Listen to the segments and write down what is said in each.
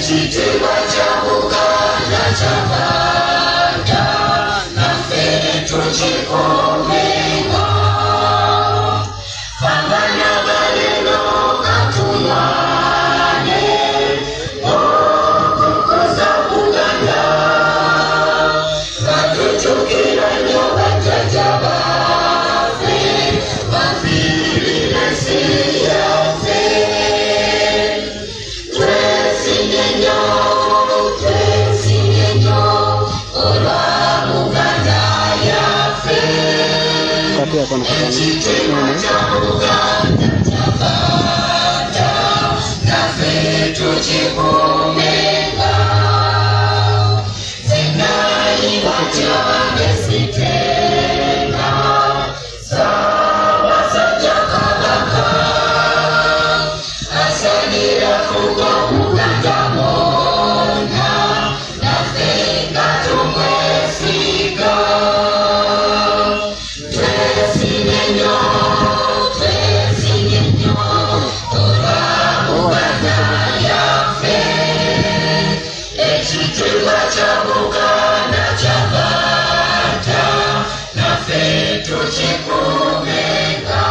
Ekitiibwa kya Buganda kyavada, naffe tukikuumenga. Abaana ba leero katulwane okukuza Buganda, batujjukira nnyo bajjajja baffe bafiirira ensi yaffe. Twesimye nnyo, twesimye nnyo olwa Buganda yaffe. Ekitiibwa kya Buganda kyavada, naffe tukikuumenga. Sitenga Ssaabasajja Kabaka asaanira fuga Buganda bwonna, naffe nga tumwesiga. Twesimye nnyo, twesimye nnyo olwa Buganda yaffe. Ekitiibwa kya Buganda kyavada, naffe tukikuumenga.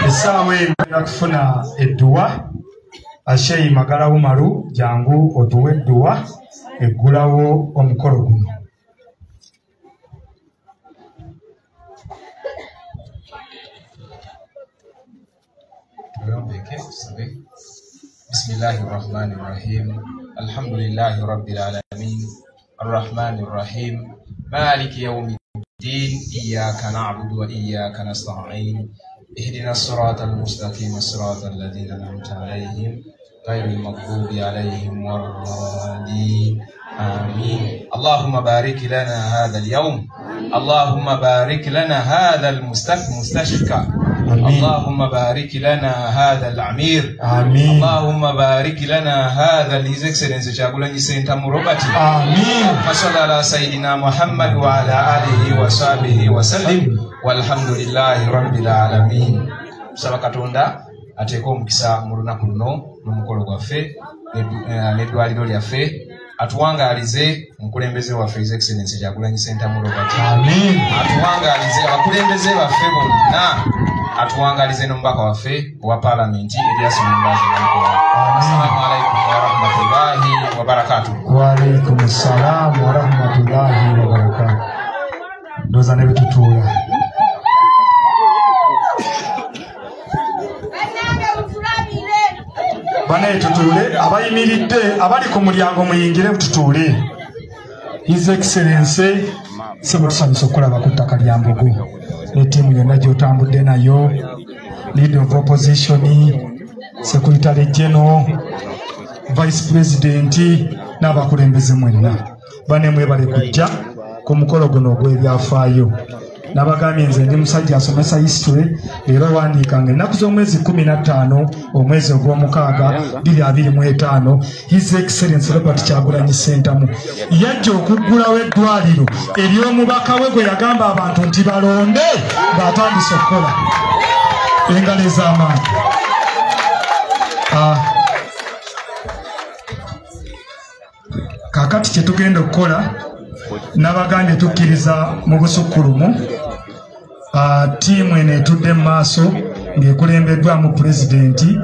Essaawa eno ngenda kufuna edduwa. Asheyi Magala Umaru, jangu otuwe edduwa eggulawo omukolo guno. Tuyombeke tusabe. Bismillahi rahmani rahim. Alhamdulillahi rabbil alamin. Arrahmani rahim. Maliki yawmi ddin. Iyyaka na'budu wa iyyaka nasta'in. اهدنا الصراط المستقيم، صراط الذين أنعمت عليهم غير المغضوب عليهم ولا الضالين. آمين. اللهم بارك لنا هذا اليوم، اللهم بارك لنا هذا المستشفى، اللهم بارك لنا هذا العمير، آمين. اللهم بارك لنا هذا His Excellency Kyagulanyi Ssentamu Robert. آمين. وصلى على سيدنا محمد وعلى آله وصحبه وسلم، walhamdulillahi rabbil alamin. Tusaba Katonda ateeke omukisa mu lunaku luno n'omukolo gwaffe n'eddwaliro lyaffe, atuwangaalize omukulembeze waffe His Excellency Kyagulanyi Ssentamu Robert. Amiin. Atuwangaalize abakulembeze baffe bonna, atuwangaalize n'omubaka waffe owa paalamenti Erias Lukwago Nalukoola. Assalamu alaikum warahmatullahi wabarakatuh. Wa alaikum salam warahmatullahi wabarakatuh. Ndowooza ne bwe tutuula. Banaye tutuule, abayimiridde abali ku mulyango muyingire tutuule. His Excellency, ssebo tusanyusa okulaba ku ttaka lya Mbogo ne ttiimu yonna gy'otambudde nayo, leader of opposition, secretary general, vice president n'abakulembeze mwenna. Bane mwebale kujja ku mukolo guno ogw'ebyafaayo. Nabagambye nze ndi musajja asomesa history, leero wandiikanga ennaku z'omwezi 15 omwezi ogw'omukaaga 2025, His Excellency Robert Kyagulanyi Ssentamu yajja okuggulawo eddwaliro ery'omubaka we gwe yagamba abantu nti balonde ng'atandise okukola. Engalo ez'amaanyi. Kaakati kye tugenda okukola, nabagambye tukkiriza mu busukkulumu. Ttiimu eno etudde mu maaso ng'ekulembeddwamu pulezidenti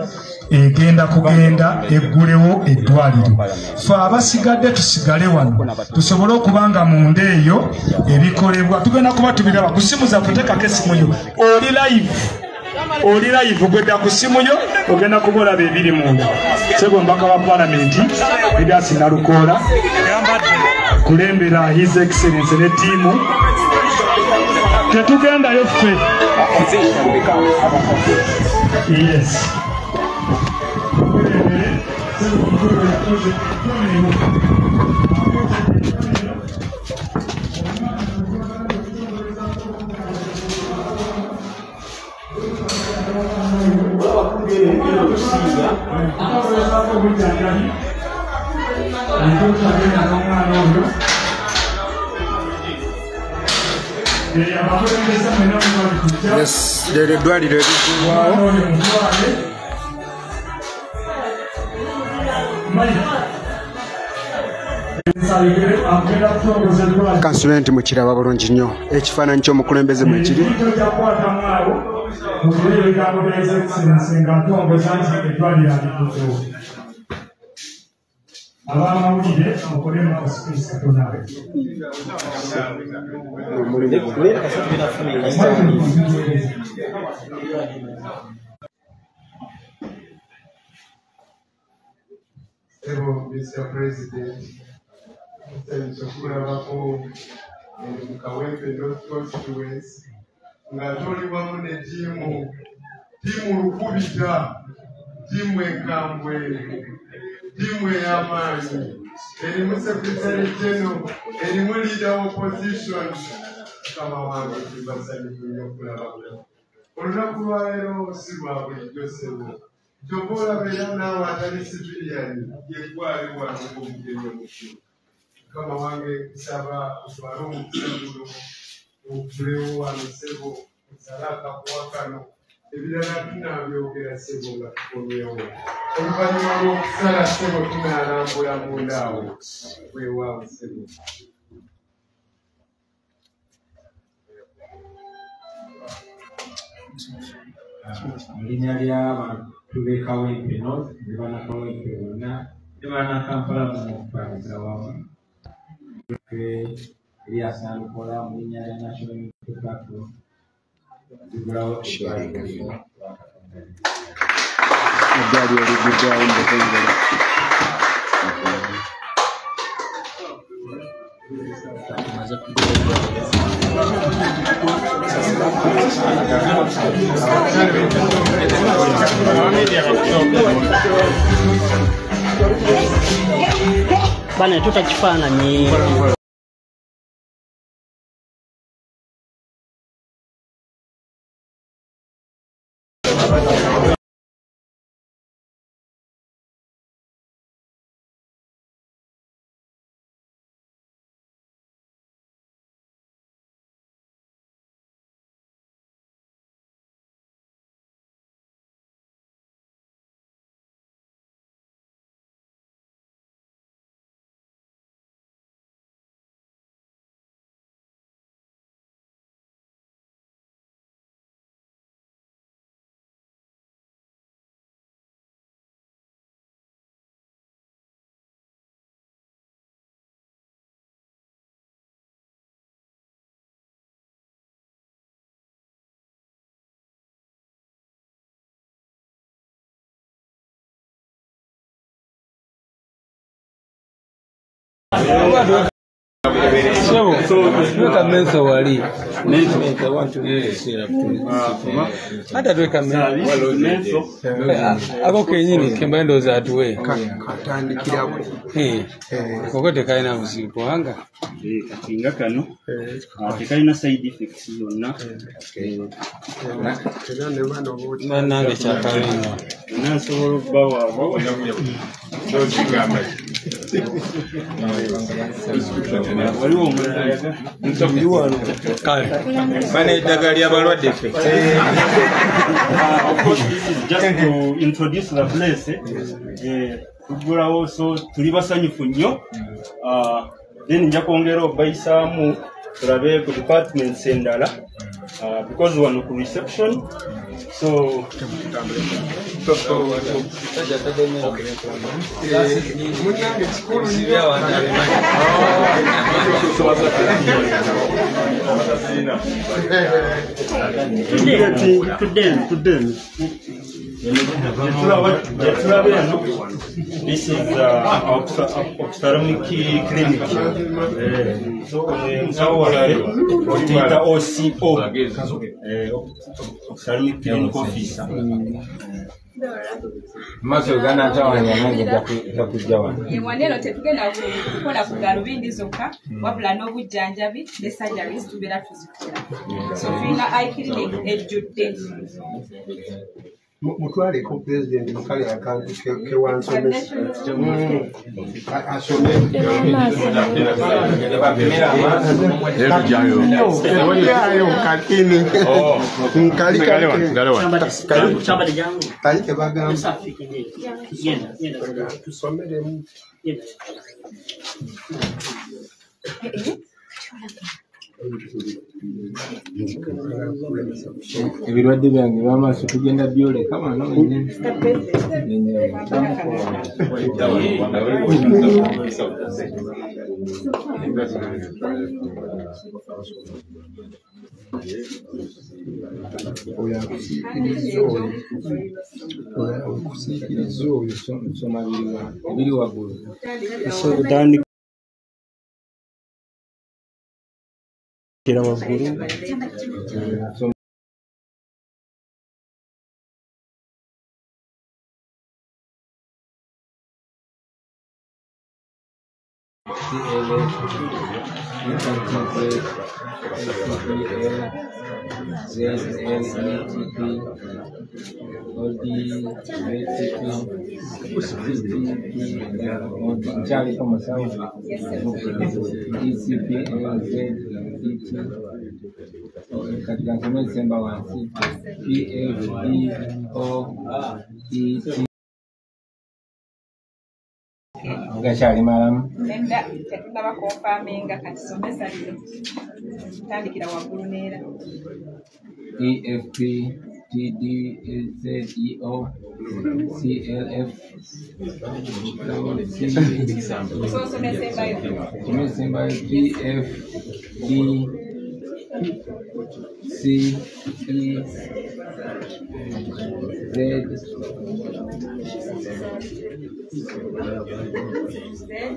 egenda kugenda eggulewo eddwaliro. Ffe abasigadde tusigale wano tusobole okuba nga munda eyo ebikolebwa tugenda kuba tubiraba ku ssimu zaffe. Teekako essimu yo, oli live. Oli live gwedda ku ssimu yo ogenda kubolaba ebiri munda. Ssebo omubaka wa Palamenti Erias Nalukoola kulembera His Excellency ne ttiimu. Tetugendayo ffe. Yes. Yes, lero eddwaliro eriggulwawo. Kansubire nti mukiraba bulungi nnyo ekifaananyi ky'omukulembeze mwe kiri. Mr. President, nsanyusa okulabako mu Kawempe North Constituency nga toli wamu ne ttiimu Lukubita, ttiimu enkambwe, ttiimu ey'amaanyi, erimu Secretary General, erimu Leader of Opposition. Mukama wange tuli basanyufu nnyo okulabako. Olunaku lwaleero si lwa bulijjo ssebo. Ky'ova olaba era naawe atali civilian yeggwali wano ng'omugenyi omukulu. Mukama wange nkusaba otwale omukisa guno ogulewo wano ssebo, osale akakuwa kano, ebirala tunaabyogera ssebo nga tukomyewo. Oluvannyuma lw'okusala ssebo tunaalambula munda awo. Weewaawo ssebo. Mu linnya ly'abantu b'e Kawempe North ne bannakawempe bonna ne bannakampala mu okutwaliza wamu, Erias Nalukoola mu linnya lya National Unity Platform nzigulawo eddwaliro lino lwa Katonda. Eddwaliro ligguddwawo mu butongole. Bana tuta kifaananyi. Tuweka mensa wali. Hata tuweka mensa. Ako kenyini kemba ndowooza atuwe. Katandikirawo. Koko tekalina buzibu kubanga kati nga kano tekalina side effects zonna. Bannange kyakabi nnyo. Nsobola okubawaabo. Waliwo omulala. Kale bana eddagala ly'abalwadde ffe. Of course, this is just to introduce the place. Tuggulawo, so tuli basanyufu nnyo. Then nja kwongera obayisaamu tulabe ku departments endala. Because wano ku reception, so today this is ophthalmic clinic. So OCO, ophthalmic clinic officer. Maaso Uganda ntawanya nange nja kujja wano. Waneno tetugenda kukola ku galubindi zokka wabula n'obujjanjabi ne surgeries tubeera tuzikola. So tulina eye clinic ejjudde. Mutwaleko pulezidenti mukale akantu kewansomesa asome kakini kali kebagamba tusomeremu. Ebirwadde byange by'amaaso tugenda byoleka wano. Oyo akusiikiriza oyo nsoma biri waggulu. Kira waggulu. Katika nsoma ezisemba wansi P F D O E T gakyali malamu. Nenda tetunaba konfaminga kati somesa lino tandikira waggulu neera. E F P T D Z E O C L F C Sosembayo P F D C E Z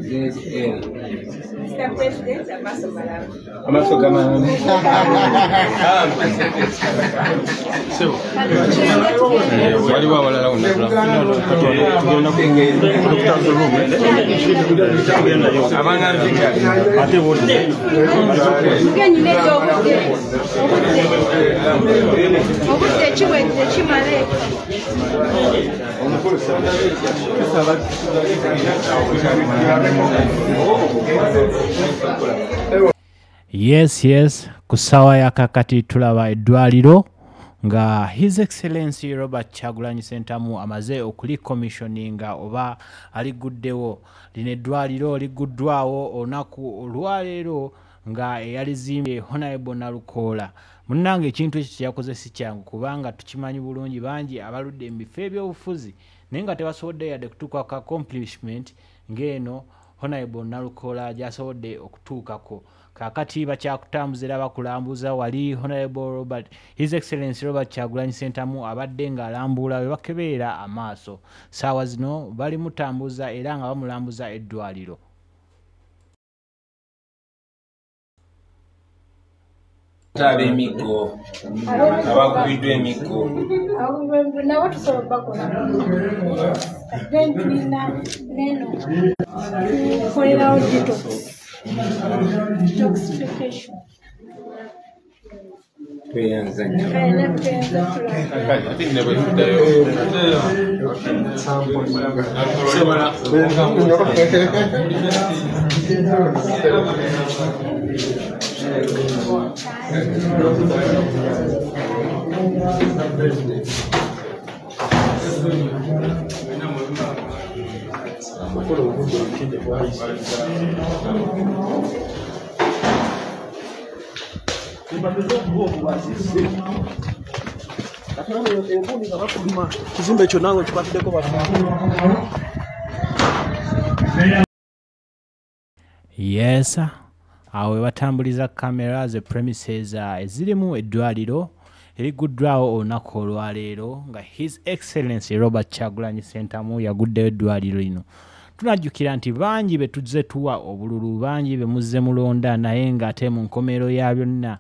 Z L. Mr. President, amaaso malamu. Amaaso gamalamu. Waliwo awalala wonna Obudde kiwedde kimale. Yes, yes, ku ssaawa ya kakati tulaba eddwaliro nga His Excellency Robert Kyagulanyi Ssentamu amaze okulicommissioninga oba aliguddewo. Lino eddwaliro liguddwawo olunaku olwaleero nga eyalizimbye Honorable Nalukoola. Munnange ekintu ekyo kyeyakoze si kyangu kubanga tukimanyi bulungi bangi abaludde mu bifo ebyobufuzi naye nga tebasobodde yadde kutuuka ku accomplishment ng'eno Honorable Nalukoola gy'asobodde okutuukako. Kaakati bakyakutambuza era bakulambuza wali Honorable Robert, His Excellency Robert Kyagulanyi Ssentamu abadde ng'alambuula we bakebeera amaaso. Ssaawa zino bali mutambuza era nga bamulambuza eddwaliro. Ab'emiggo abakubiddwa emiggo nabo tusobola bakola. Then tulina neno tukolerawo detoxification. Tweyanza nnyo. Kizimbe ekyo nange kikwatiddeko bafa. Yes, awo webatambuliza kamera ze premises ezirimu eddwaliro eriguddwawo olunaku olwaleero nga His Excellency Robert Kyagulanyi Ssentamu yaguddeyo eddwaliro lino. Tunajjukira nti bangi be tuzze tuwa obululu, bangi be muzze mulonda, naye ng'ate mu nkomero ya byonna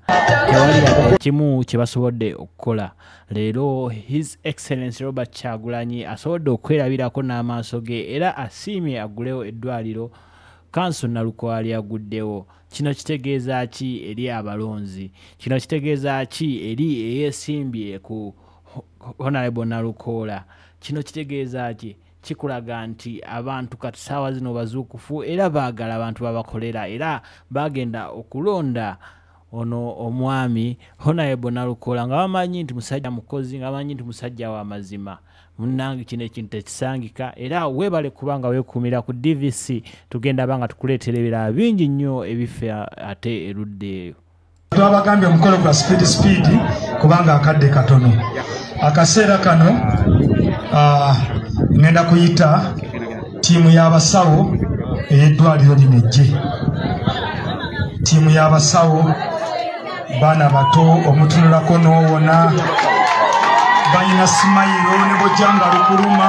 tewali kimu kye basobodde okukola. Leero His Excellency Robert Kyagulanyi asobodde okwerabirako n'amaaso ge era asiimye aggulewo eddwaliro Kanso Nalukoola lyaguddewo. Kino kitegeeza ki eri abalonzi? Kino kitegeeza ki eri eyeesimbye ku Honorable Nalukoola? Kino kitegeeza ki? Kikulaga nti abantu kati ssaawa zino bazuukufu era baagala abantu babakolera, era bagenda okulonda ono omwami Honorable Nalukoola nga bamanyi nti musajja mukozi, nga bamanyi nti musajja wa mazima. Munnange kino ekintu tekisangika, era weebale kubanga weekuumira ku DVC. Tugenda banga tukuleetera ebirala bingi nnyo ebife ate erudde eyo. Twabagambye omukolo gwa speed speed kubanga akadde katono. Akaseera kano ngenda kuyita ttiimu y'abasawo ey'eddwaliro lino ejje. Ttiimu y'abasawo, baana bato, omutunulako n'owona, balina simayiro ne bw'ojja nga lukuluma.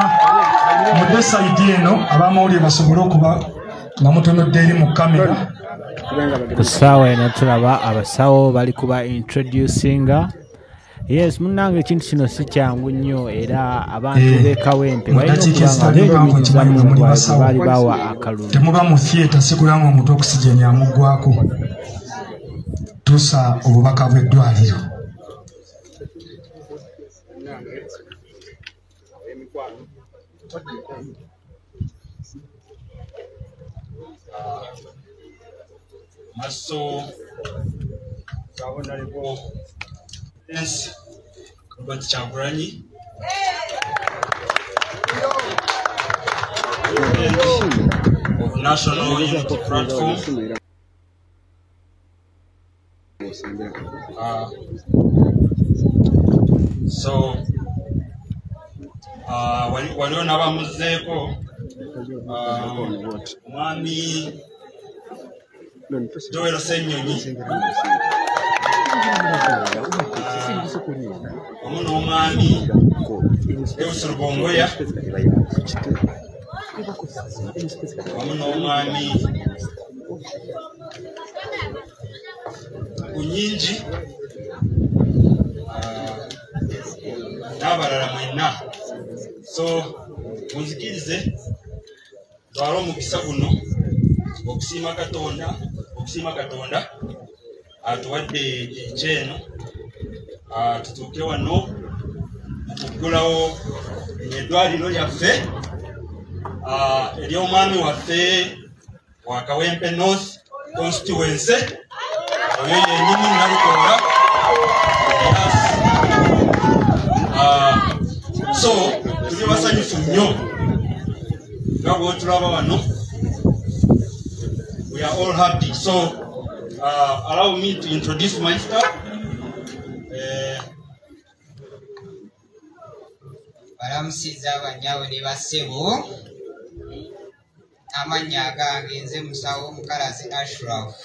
Mudde sayidi eno abamawulire basobole okuba nga mutunudde eri mu kamera. Ku ssaawa eno tulaba abasawo bali kuba introducinga. Yes, munnange ekintu kino si kyangu nnyo, era abantu b'e Kawempe Mu balina ddakiika okuba nga ezitali mpanvu nkimanyi mwe muli benyumiriza mu basawo. baali bawa akalulu. Temuba mu theatre, sikula nga omuntu oxygen amuggwako. Tuusa obubaka bw'eddwaliro. Maso ga Honorable Prince Robert Kyagulanyi, of National Unity Platform. So waliwo n'abamuzzeeko, omwami Joel Ssenyonyi wamu n'omwami Deus Rubongoya wamu n'omwami Kunyingi n'abalala mwenna. So munzikirize twale omukisa guno okusiima Katonda atuwadde enkya eno tutuuke wano okuggulawo eddwaliro lyaffe ery'omwami waffe wa Kawempe North constituency, oyo yennyini Nalukoola. Yes. So tuli basanyufu nnyo nga bwotulaba wano. We are all happy. So allow me to introduce my staff. Balamusiza abannyabo ne bassebo. Amannya agange nze musawo Mukalazi Ashraf.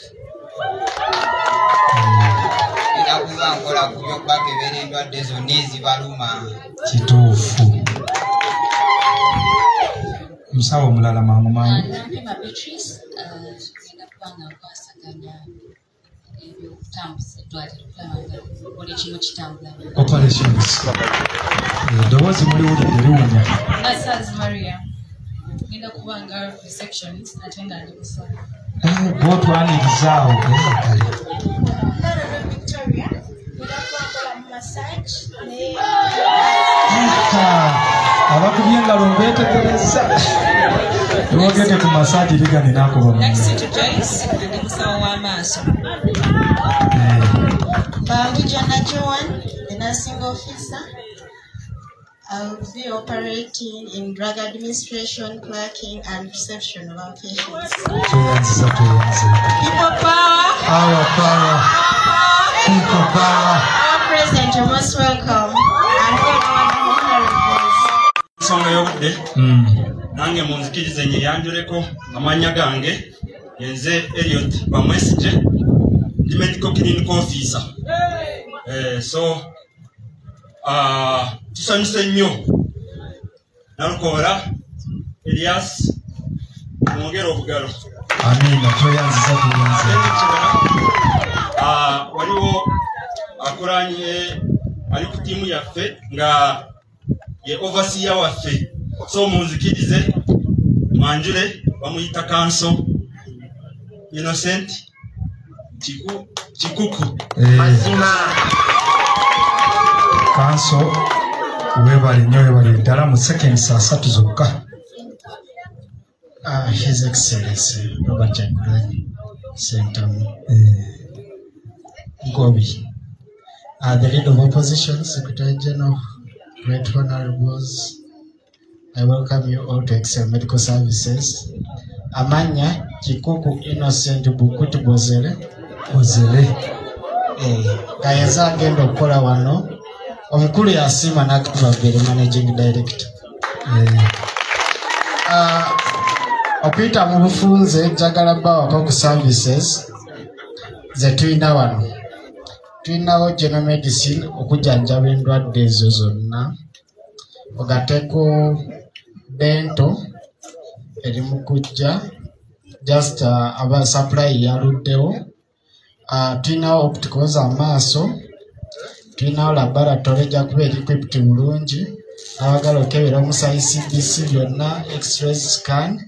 Nina kuba nkola ku by'okubakebera endwadde zonna ezibaluma. Kituufu. Musawo omulala, mangu mangu. Nampema Beatrice, ngenda kuba nga nkwasaganya ebyokutambuza eddwaliro, okulaba nga buli kimu kitambula. Operations. Eddoboozi muliwulidde liwunya. Nasaz Maria, ngenda kuba nga receptionist ate nga ndi musawo. Bwotwaniriza awo, kale. Nalolo Victoria, ngenda kuba nkola mu massage ne Abakubye engalo mbeetegereza. Twogedde ku massage, ligane n'akuba mu Nakisitu Joyce, ndi musawo w'amaaso. Bangujana Joan, the nursing officer. I will be operating in drug administration, clerking, and reception of our patients. Tweyanziza, tweyanziza. People power! Our power. People power. Our president, you're most welcome. And all our honorables. Ensonga y'obudde, nange munzikirize nyeyanjuleko. Amannya gange yenze Eliot Bamwesige, ndi medical clinical officer. So tusanyuse nnyo. Nalukoola Elias, mwongere obugalo. Amiina, tweyanziza, tweyanziza. Ah, waliwo akulanye ali ku ttiimu yaffe nga ye overseer waffe, so munzikirize mwanjule, bamuyita Kanso Innocent Kikuku. Kanso, webale nnyo, webale ddala. Mu seconds 3 zokka. His Excellency Robert Kyagulanyi Ssentamu Ngobi, the leader of opposition, Secretary General, Great Honorables, I welcome you all to Excel Medical Services. Amanya Kikuku Innocent Bukutu Bozere. Bozere. Gayenza agenda okukola wano. Omukulu yasiima n'agamba beere managing director. Okuyita mu bufunze, njagala bbawako ku services ze tulina wano. Tulinawo general medicine, okujjanjaba endwadde ezo zonna, ogatteko dental eri mu kujja, just aba supply yaluddewo. Tulinawo opticals, amaaso. Tulinawo laboratory, ejja kuba eri equipped bulungi, abagala okebera omusaayi, CBC byonna, x-ray scan,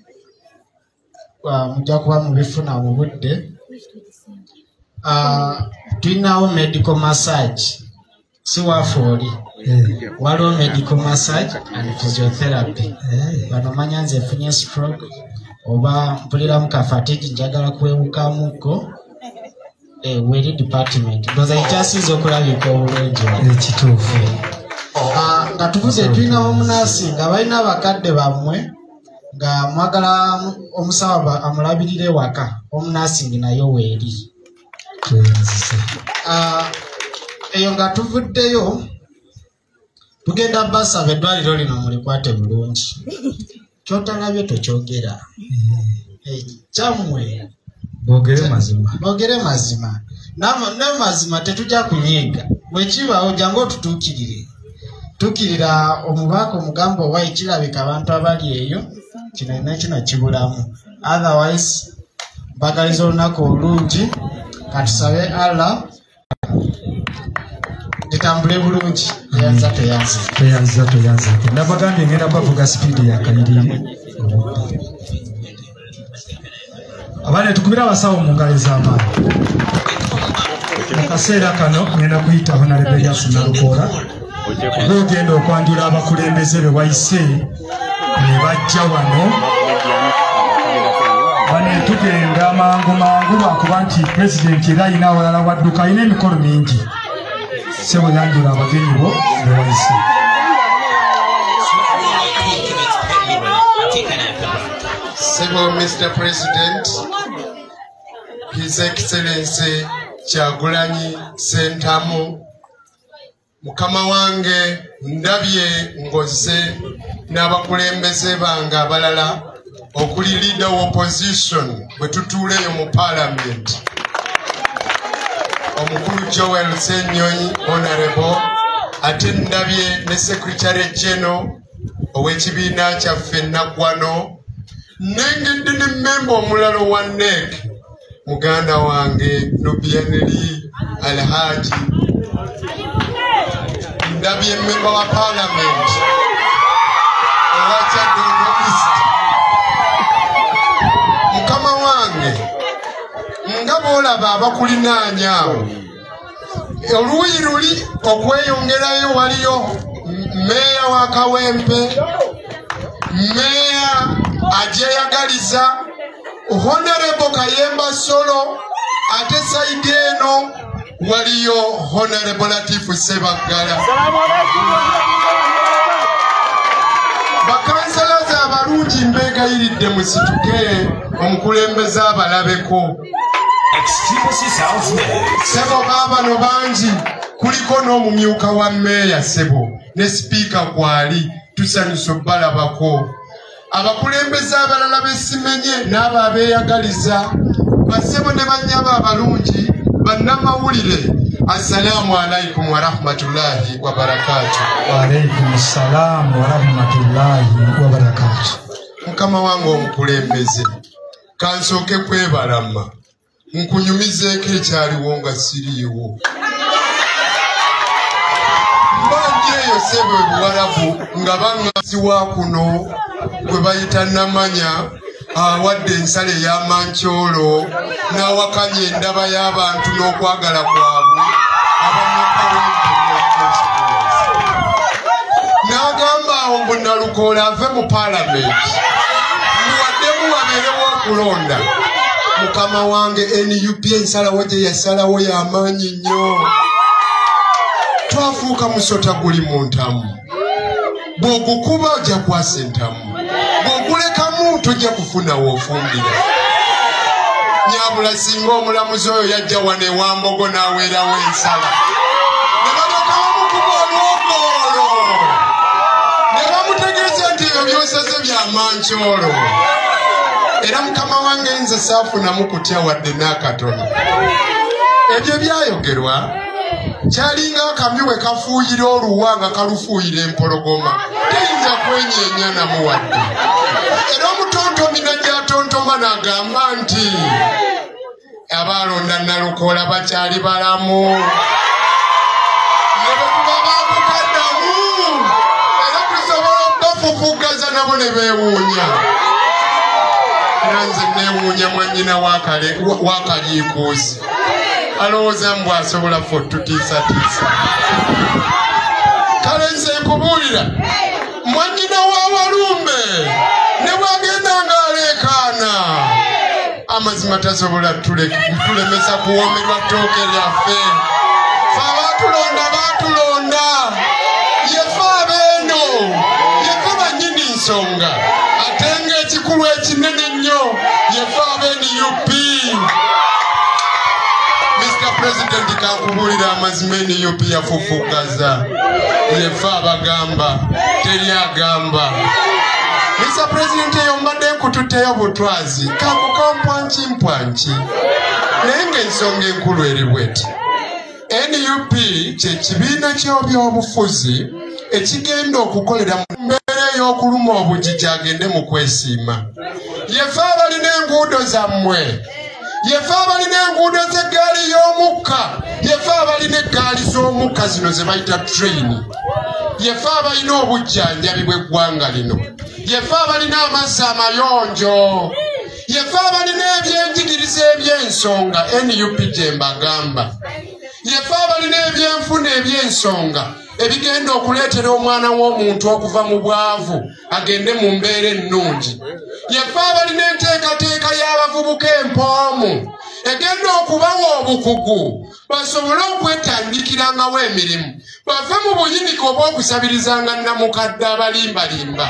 mujja kuba mubifuna mu budde. Tulinawo medical massage, si waafe oli waliwo medical massage and physiotherapy. Bano manya nze nfunye stroke oba mpuliramu ka fatigue, njagala kwewukamuko, weri department ndoza ekyasinza okulabika obulungi. Ekituufu. Ah, nga tuvuze, tulinawo omunasi nga balina abakadde bammwe nga mwagala omusawo amulabirire waka, omunasingi nayo weeri. Tweyanziza. Ah, eyo nga tuvuddeyo, tugenda basaba eddwaliro lino mulikwate bulungi. Kyotalabye tokyogera. Kyammwe. Boogere mazima. Boogere mazima. N'amazima tetujja kunyiiga. Bwekibaawo jangu otutuukirire, tuukirira omubaka, omugamba owa ekirabika abantu abali eyo kino nekino kibulamu. Otherwise mbagaliza olunaku olungi. Katusabe Allah litambule bulungi. Teyanza, teyanza. Tweyanziza, tweyanziza. Nabagambye ngenda bavuga sipiidi yakayirire. Abaana, tukubire abasawo mu ngalo ez'amaanyi. Mu kaseera kano ngenda kuyita Honorable Elias Nalukoola, gwogenda okwanjula abakulembeze be wayise ne bajja wano. Bane tugenda mangu mangu lwakuba nti pulezidenti era alina awalala wadduka, alina emikolo mingi. Sebo, yanjula abagenyi bo be wayise. Sebo Mr. President, His Excellency Kyagulanyi Ssentamu, mukama wange, ndabye ngozze n'abakulembeze bange abalala okuli leader wa opposition bwe tutuuleyo mu parliament, omukulu Joel Ssenyonyi honorable, ate ndabye ne secretary general ow'ekibiina kyaffe Naggwano, nengedde ne memba omulala owa NEC, muganda wange Nubian Li Alhaji, ndabye memba wa parliament owa Kyadondo East. Mukama wange, nga bw'olaba abakulinaanya awo oluuyi luli okweyongerayo, waliyo meeya wa Kawempe, meeya agyeyagaliza, Honorable Kayemba Solo, ate side eno waliyo Honorable Latifu Sebaggala. Bakansalaza abalungi, mbeegayiridde musituke omukulembeze abalabeko. Makes Triple C sounds better. Ssebo, baabano bangi, kuliko n'omumyuka wa mmeeya, ssebo, ne sipiika kwali. Tusanyusa obbalabako. Abakulembeze abalala besimenye n'abo abeeyagaliza, bassebo ne bannyabo abalungi, bannamawulire, assalaamu alaikum warahmatullahi wabarakatu. Waalaikum salaamu warahmatullahi wabarakatu. Mukama wange omukulembeze, kansooke kwebalama nkunyumizeeko ekyaliwo nga siriiwo. Mba ndi eyo, ssebo, ebuwalabu nga baŋŋazi wa kuno gwe bayita Namanya awadde ensala ey'amankyolo n'awakanya endaba y'abantu n'okwagala kwabwe abanyakawempe, n'agamba awo mbu Nalukoola ave mu paalamenti, muwaddemu wabeerewo okulonda. Mukama wange, NUP ensalawo gye yasalawo y'amaanyi nnyo. Twafuuka musota guli mu ntamu, bw'ogukuba ojja kwasa entamu, bw'ogulekamu tojja kufuna w'ofumbira. Nyabula, singa omulamuzi oyo yajja wano ewambogo n'aweerawo ensala ne balyoka bamukuba olwogoolo ne bamutegeeza nti ebyo byosaze byamankyolo. Era mukama wange, nze saafunamu kutya wadde n'akatono. Ebyo byayogerwa kyalinga akamyu bwe kafuuyira oluwa nga kalufuuyira empologoma, teyinza kwenyeenya namu wadde. Era omutontomi najja atontoma n'agamba nti abaalonda Nalukoola bakyali balamu, ne bwe tuba baakukaddamu era tusobola obbafufuggaza nabo ne beewuunya. Era nze neewuunya mwannyina w'akaliikuuzi alowooza mbw asobola ffe otutiisatiisa. Kale nze nkubuulira, mwannyina wa Walumbe ne bwagenda ng'aleekaana, amazima tasobola tulemesa kuwoomerwa ttooke lyaffe. Fe abaatulonda baatulonda, yefe abeeno, yefe bannyini nsonga, ate ng'ekikulu ekinene ennyo yefe ab'e NUP. Mr. President, kankubuulira amazima, NUP yafufugaza, yefe abagamba, teri agamba. Mr. President, eyo mbadde nkututteyo butwazi kakukampwanki mpwanki, naye ng'ensonga enkulu eri bweti: NUP kye kibiina ky'ebyobufuzi ekigenda okukolera mu mbeera ey'okuluma obugigi agende mu kwesiima. Yefe abalina enguudo zammwe, yefe abalina enguudo z'eggaali y'omukka, yefe abalina eggaali z'omukka zino ze bayita train, yefe abalina obujjanjabi bw'eggwanga lino, yefe abalina amazzi amayonjo, yefe abalina ebyenjigiriza eby'ensonga. NUP gye mbagamba, yefe abalina ebyenfuna eby'ensonga ebigenda okuleetera omwana w'omuntu okuva mu bwavu agende mu mbeera ennungi, yefe abalina enteekateeka y'abavubuka empoomu egenda okubawa obukugu basobole okwetandikirangawo emirimu, bave mu buyinike obw'okusabirizanga nnamukadde abalimbalimba.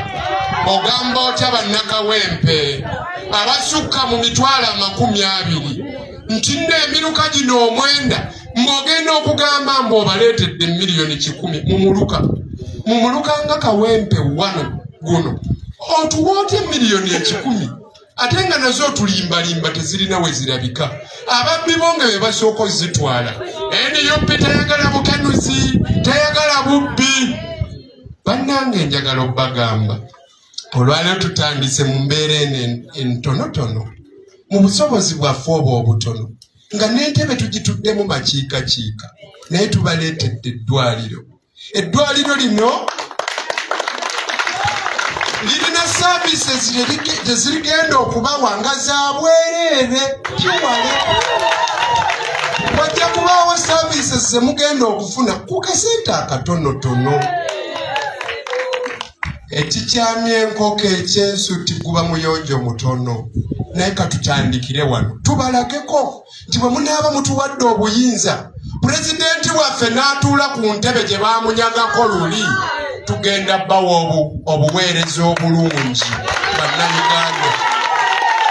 Ogamba otya bannakawempe abasukka mu 200,000 nti nno emiruka gino 9 ng'ogenda okugamba mbu obaleetedde 100,000,000 mu muluka nga Kawempe wano guno, otuwa otya 100,000,000 ate nga nazo otulimbalimba tezirina we zirabika? Ababbi bo nga be basooka ozitwala. NUP tayagala bukenuzi, tayagala bubbi. Bannange, njagala obbagamba, olwaleero tutandise mu mbeera eno entonotono, mu busobozi bwaffe obwo obutono, nga n'entebe tugituddemu makiikakiika, naye tubaleetedde eddwaliro. Eddwaliro lino lirina services tezirigenda okubawa nga za bwereere kiwale. Wajja kubaawo services zemugenda okufuna ku kasente akatonotono. Ekikyamya enkoko ekyensuti guba muyonjo mutono, naye katutandikire wano tubalageko nti bwe munaaba mutuwadde obuyinza, pulezidenti waffe n'atuula ku ntebe gye baamunyagako luli, tugenda bawa obuweereza obulungi bannayuganda.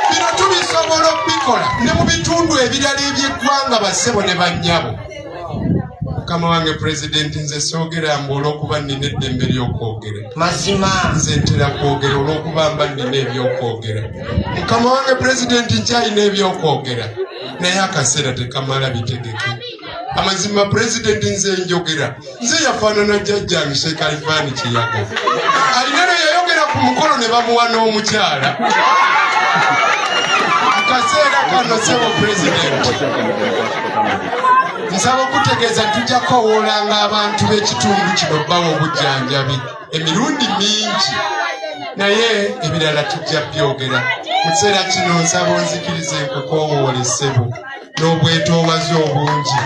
Bino Tubisobola okubikola ne mu bitundu ebirala eby'eggwanga, bassebo ne bannyabo. Mukama wange pulezidenti, nze soogera mbu olw'okuba nnina eddembe ly'okwogera. Mazima. Nze ntera kwogera olw'okuba mba nnina ebyokwogera. Mukama wange pulezidenti, nkyalina ebyokwogera, naye akaseera tekamala bitegeke. Amazima pulezidenti, nze njogera, nze yafaanana jjajjange Sheikh Alifaani Kiyaga, alina ne yayogera ku mukolo ne bamuwa n'omukyala. Mu kaseera kano, ssebo pulezidenti, nsaba okutegeeza tujja kukowoolanga abantu b'ekitundu kino bawa obujjanjabi emirundi mingi, naye ebirala tujja byogera. Mu kiseera kino nsaba onzikirize nkukowoole, ssebo, n'obwetoowaze obungi,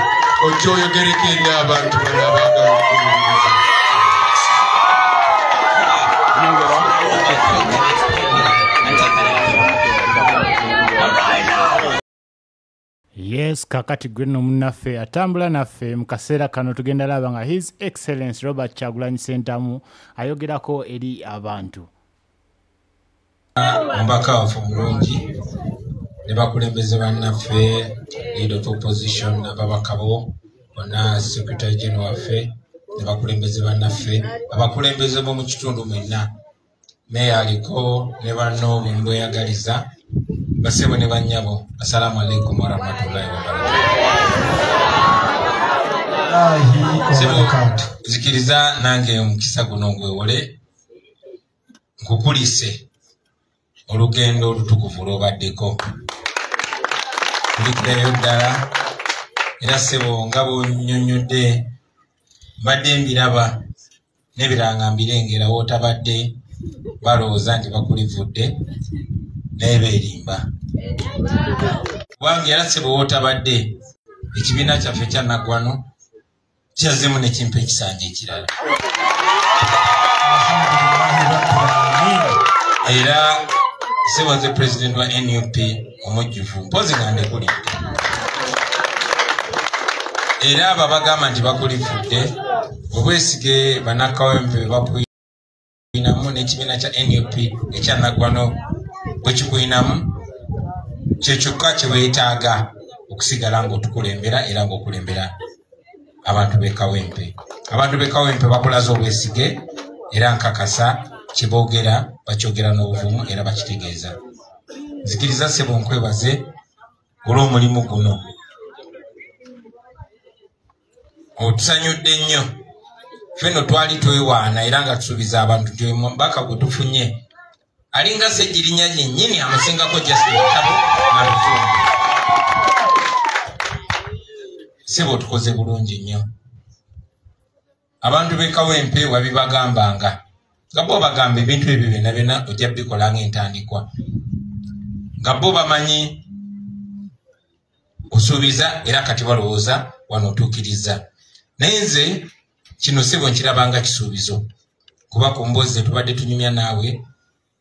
ojja oyogereko eri abantu bano abaagala okuwuliriza. Yes, kakati gwe nno munnaffe atambula naffe mu kaseera kano, tugenda laba nga His Excellence Robert Kyagulanyi Ssentamu ayogerako eri abantu. Omubaka waffe omulungi ne bakulembeze bannaffe, leader of opposition, ababaka bo bonna, secretary general waffe ne bakulembeze bannaffe, abakulembeze b'omu kitundu mwenna, meya aliko ne banno bwembweyagaliza, basebo ne bannyabo, assalamu alaikum warahmatullahi wabarakatuh. Nzikiriza nange omukisa guno ngwewole nkukulise olugendo olutukuvu lw'obaddeko. Tulikirayo ddala era, ssebo, nga bw'onnyonnyodde, mbadde mbiraba n'ebiranga mbirengera. Wootabadde balowooza nti bakulivudde, naye beerimba, kubanga era, ssebo, wootabadde ekibiina kyaffe kya Naggwano kyazzemu ne kimpa ekisanja ekirala. Era, ssebo, nze pulezidenti wa NUP omujjuvu, mpozi nga ndekulidde. Era abo abagamba nti bakulivudde, obwesige bannakawempe bwe bakuyinamu n'ekibiina kya NUP ekya Naggwano bwe kikuyinamu, kyekyokka kye weetaaga okusigala ng'otukulembera era ng'okulembera abantu b'e Kawempe. Abantu b'e Kawempe bakulaze obwesige, era nkakasa kye boogera bakyogera n'obuvumu era bakitegeeza. Nzikiriza, ssebo, nkwebaze olw'omulimu guno. Otusanyudde nnyo. Ffe nno twali twewaana era nga tusuubiza abantu nti omubaka gwe tufunye alinga Ssegirinya yennyini, amusingako just ekitabo na luzungu. Ssebo, tukoze bulungi nnyo. Abantu b'e Kawempe wabibagambanga, nga bo bagamba ebintu ebyo byonna byonna ojja bikola ng'entandikwa, nga bo bamanyi osuubiza, era kati balowooza wano otuukiriza. Naye nze kino, ssebo, nkirabanga kisuubizo, kuba ku mboozi ze tubadde tunyumya naawe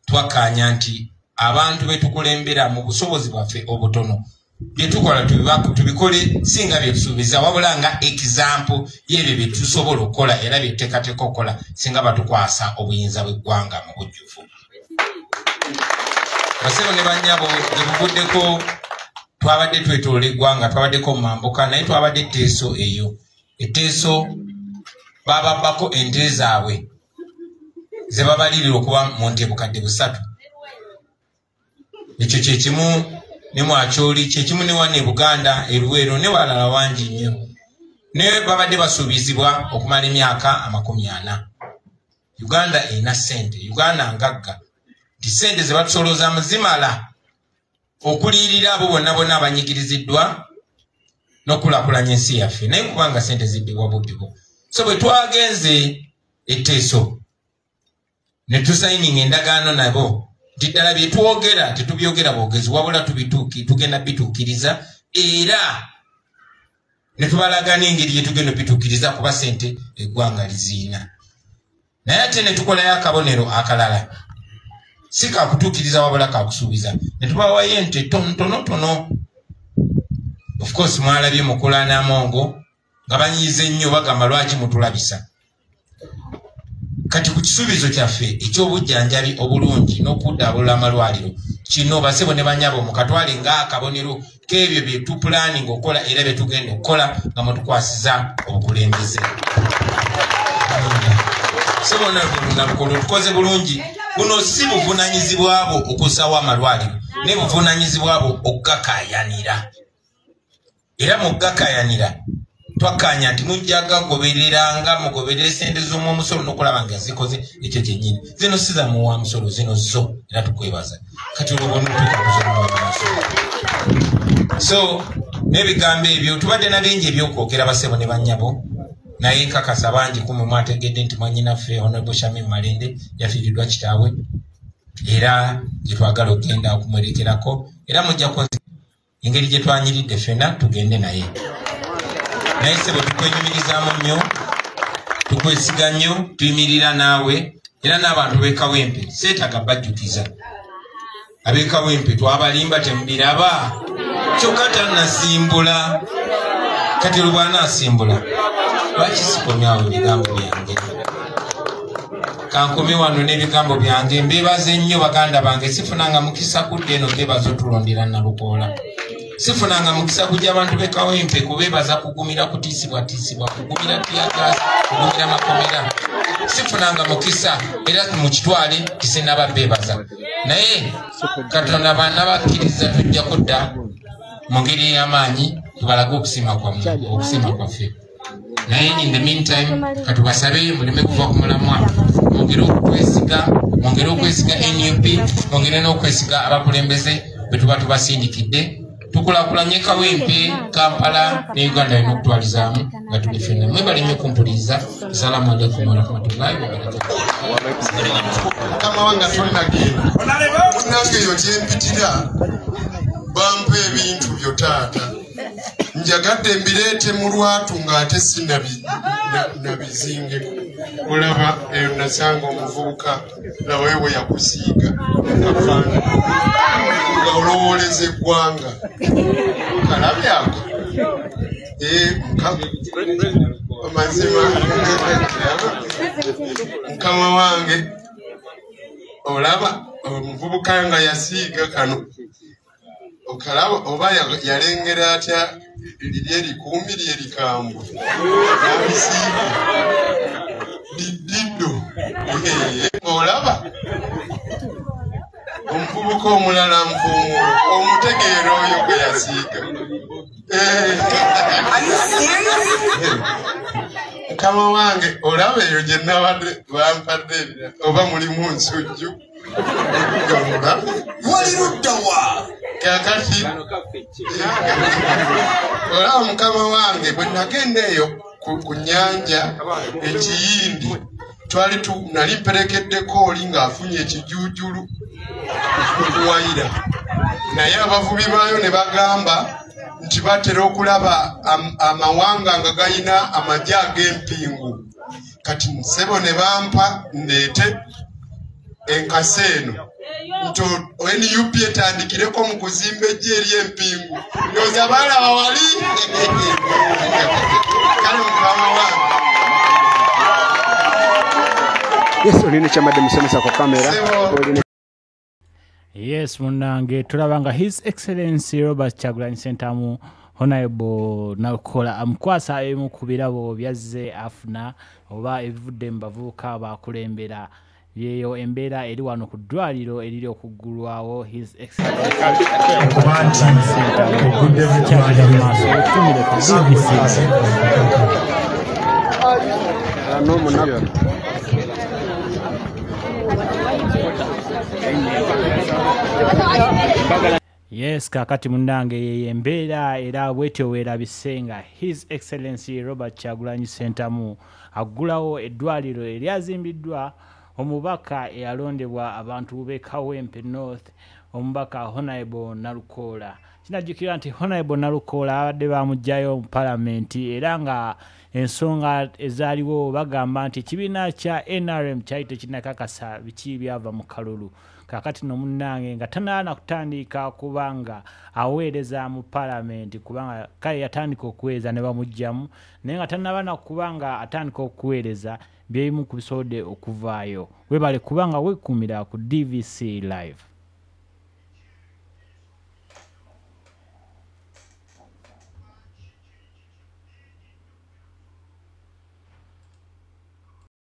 twakkaanya nti abantu be tukulembera mu busobozi bwaffe obutono bye tukola tubikole si nga bye tusuubiza, wabula nga example y'ebyo bye tusobola okukola era bye tuteekateeka okukola singa batukwasa obuyinza bw'eggwanga mu bujjuvu. Basebo ne bannyabo, gye buvuddeko twabadde twetoola eggwanga, twabaddeko mu mambuka, naye twabadde etteeso eyo. Etteeso bababbako ente zaabwe ze babalirira okuba mu nte 3,000. Ekyo kyekimu ne Mwakyoli, kyekimu ne wano e Buganda, eruweero ne walala wangi nnyo. Naye babadde basuubizibwa okumala emyaka 40. Uganda erina ssente, Uganda ngagga, nti ssente ze batusolozaamu zimala okuliyirira abo bonna bonna abanyigiriziddwa n'okulaakulanya ensi yaffe, naye kubanga ssente zibbibwa bubbibwa. So bwe twagenze etteeso ne tusayininga endagaano nabo nti ddala bye twogera tetubyogera bwogezi, wabula tugenda bituukiriza, era ne tubalaga n'engeri gye tugenda obituukiriza, kuba ssente eggwanga liziina. Naye ate ne tukolayo akabonero akalala, si kakutuukiriza wabula kakusuubiza, ne tubawayo ente tonotono. Of course mwalabye mukula n'amongo nga banyiize nnyo, bagamba lwaki mutulabisa. Kati ku kisuubizo kyaffe eky'obujjanjabi obulungi n'okuddaabulula amalwaliro, Kino basebo ne banyabo mukatwale nga akabonero k'ebyo bye tupulaninga okukola era bye tugenda okukola nga mutukwasiza obukulembeze. Sebo Nalukoola tukoze bulungi. Buno si buvunaanyizibwa bwo okusaawo amalwaliro, ne buvunaanyizibwa bwo okugakaayanira. Era mu kugakaayanira twakkaanya nti mujja gagobereranga, mugoberere sente z'omumusolo n'okulaba nga zikoze ekyo kyennyini. Zino si za muwa musolo, zino zo, era tukwebaza. Kati olwo bw'onotuuka ku z'omuwa musolo. So n'ebigambo ebyo tubadde na bingi ebyokwogera basebo ne bannyabo, naye nkakasa bangi kumwe mwategedde nti mwannyinaffe Honorable Shamim Malende yafiiriddwa kitaabwe, era gye twagala okugenda okumwerekerako, era mujja kunzi engeri gye twanyiridde ffenna tugende naye. Naye ssebo tukwenyumirizaamu nnyo, tukwesiga nnyo, tuyimirira naawe, era n'abantu b'e Kawempe seetaaga bajjukiza. Ab'e Kawempe twabalimba temubiraba, kyokka tannasimbula. Kati olwo bw'anaasimbula lwaki sikomyawo ebigambo byange? Kankome wano n'ebigambo byange. Mbeebaze nnyo baganda bange, sifunanga mukisa kudda eno mbeebaza otulondera Nalukoola. Sifunanga mukisa kujja abantu b'e Kawempe kubeebaza kugumira kutiisibwatiisibwa, kugumira teargas, kugumira makomera. Sifunanga mukisa era mukitwale tisinaba beebaza. Naye Katonda banabakkiriza tujja kudda mu ngeri ey'amaanyi tubalage okusiima kwaffe. Naye in the meantime katubasabe muleme kuva ku mulamwa, mwongere okutwesiga, mwongere okwesiga NUP, mwongere n'okwesiga abakulembeze bwe tuba tubasindikidde. Tukulaakulanye Kawempe, Kampala ne Uganda yonna okutwalizaamu nga tuli ffenna. Mwebale nnyo okumpuliriza. Assalamu alaikum warahmatullahi wabarakatuh. Mukama wange tonnagenda, munnange eyo gyempitira bampa ebintu byo taata, njagadde mbireete mu lwatu ng'ate si nabizingeko. Olaba eyo nasanga omuvubuka labayo bwe yakusiiga kafaananyi nga olowooleza eggwanga kalabye ako. Amazima mukama wange, olaba omuvubuka nga yasiiga kano okalaba oba yalengera atya liri erikuumi lyerikambwe nabisiiga diddo. Olaba omuvubuka omulala nfuumulo omutegeera oyo gwe yasiiga. Mukama wange olaba eyo gye nabadde bampadde oba mulimu nsujju wali luddawa kakati. Olaba mukama wange bwe nagenda eyo ku nnyanja ekiyindi twali nali mperekeddeko oli ng'afunye ekijuujulu okuwayira, naye abavubi baayo ne bagamba nti batera okulaba amawanga nga galina amagye ag'empingu. Kati nsebo ne bampa ndeete enkasi eno nti NUP etandikireko mu kuzimba ejje eri empingu. Ndowooza baalaba wali. Kale mukama wange. Yes, olina kyamadde musomesa ku kamera. Yes, munnange tulaba nga His Excellency Robert Kyagulanyi Ssentamu Honorable Nalukoola amukwasa ebimu ku birabo byazze afuna oba ebivudde mu bavubuka bakulembera. Yeyo embeera eri wano ku ddwaliro eriri okuggulwawo His Excellency okuba nti oguddemu kyagenda maaso otumire ku BBC. Yes, kakati munnange yeyo embeera era bwetyo weerabise nga His Excellency Robert Kyagulanyi Ssentamu aggulawo eddwaliro eryazimbiddwa omubaka eyalondebwa abantu b'e Kawempe North, omubaka Honorable Nalukoola. Kinajjukirwa nti Honorable Nalukoola abadde bamuggyayo mu palamenti, era nga ensonga ezaaliwo bagamba nti ekibiina kya NRM kyali tekinnakakasa biki byava mu kalulu. Kaakati no munnange nga tannaana kutandika kubanga aweereza mu palamenti, kubanga kale yatandika okuweereza ne bamuggyamu, naye nga tannaba na kubanga atandika okuweereza byebimu ku bisobodde okuvaayo. Weebale kubanga weekuumira ku DVC Live.